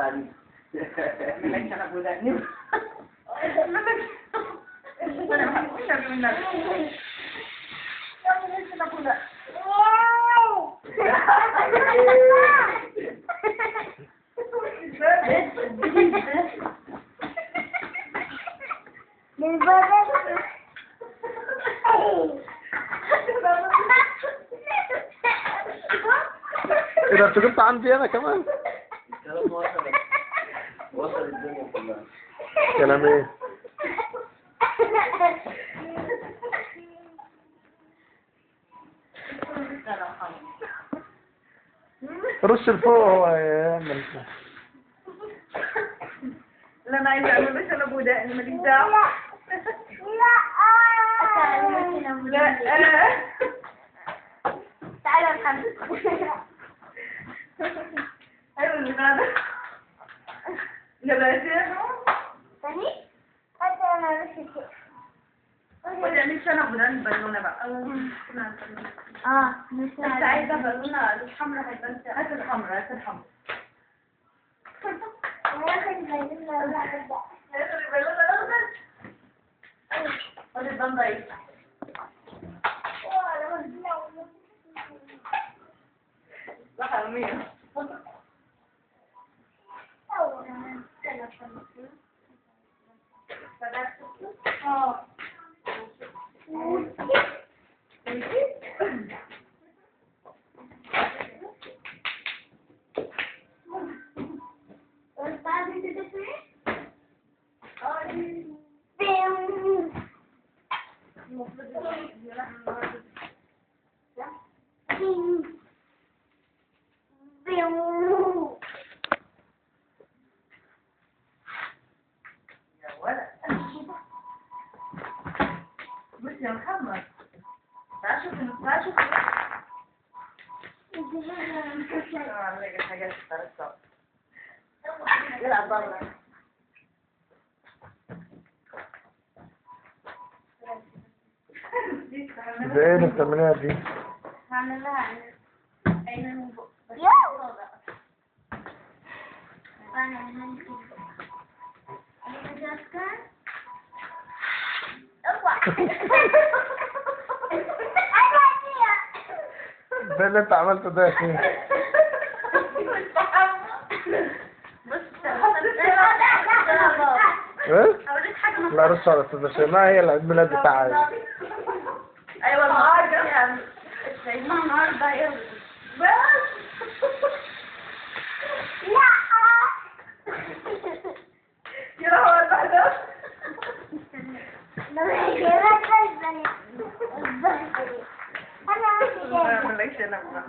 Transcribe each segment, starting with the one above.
عليك. مالكش انا بوداني. مالكش. انا ما بحبش ابي والنبي. مالكش انا بوداني. ايه ده انت جبت عندي انا كمان؟ الكلام وصل الدنيا كلها. كلام ايه؟ رش لفوق هو يعمل. لا انا عايزه اعمل بس انا بوداني ماليش دعوه. لا لا تعالى يا محمد. ايوه اللي بعده. يلا يا شيخ. ثاني؟ حتى انا مش شيخ. ما تعملش انا بودان بالونه بقى. مش انت عايزه بالونه الحمراء هيبقى هات الحمراء، هات الحمراء. واخد بالونه الاخضر. هات البالونة الاخضر. خد الباندا ايه؟ صح يا مية. يا ولد. بص يا محمد، تعال شوف، تعال شوف. انا عامله لك الحاجات الطريقة. يلعب بره. ده ايه اللي بتعمليها دي؟ هعمل لها عين من فوق. ده اللي انت عملته ده يا شيخ. ايه؟ لا رش على استاذة شيماء، هي العيد ميلاد بتاعها. ايوه النهارده يا شيماء، النهارده يلا بس. لا يا لهوي البهدله. انا مالكش انا بقى.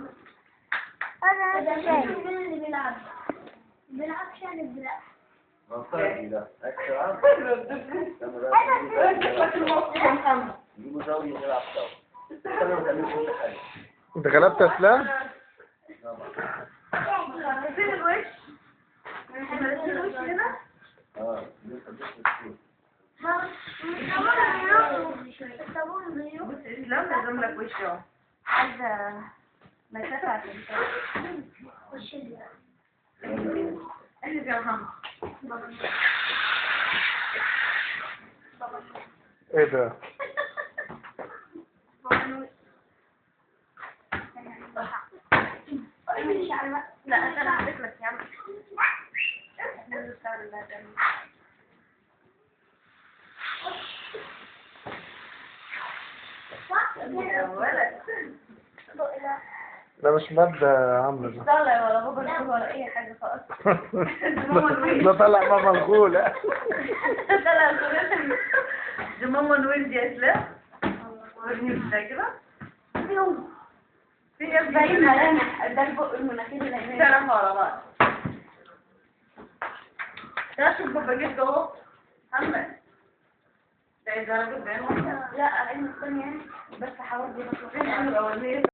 انا اللي بيلعب بيلعبش انا بيلعب. منطقي ده اكتر. نجيبوا زاوية نلعب سوا. انا ما تعملش كل حاجة. انت غلبت يا اسلام؟ فين الوش؟ فين الوش هنا؟ بص اسلام لازم لك وش اهو. عايزة مسافة عشان وش احلف يا محمد. ايه ده؟ لا انا هحلف لك يا عم. يا ولد. ده مش مادة عاملة ده. مش طالع ولا بابا ولا أي حاجة خالص. ده طالع ماما الغولة. طالع الغولة. دي ماما نويل دي يا اسلام. وريني بتاع كده. في ايه باين ملامح ده البق المناخير العينين. تعرفوا على بعض. تعال شوف بابا جه اهو. محمد. ده إذا راجل بعين واحدة. لا عين الثانية بس حاول دي بس. فين الأولانية؟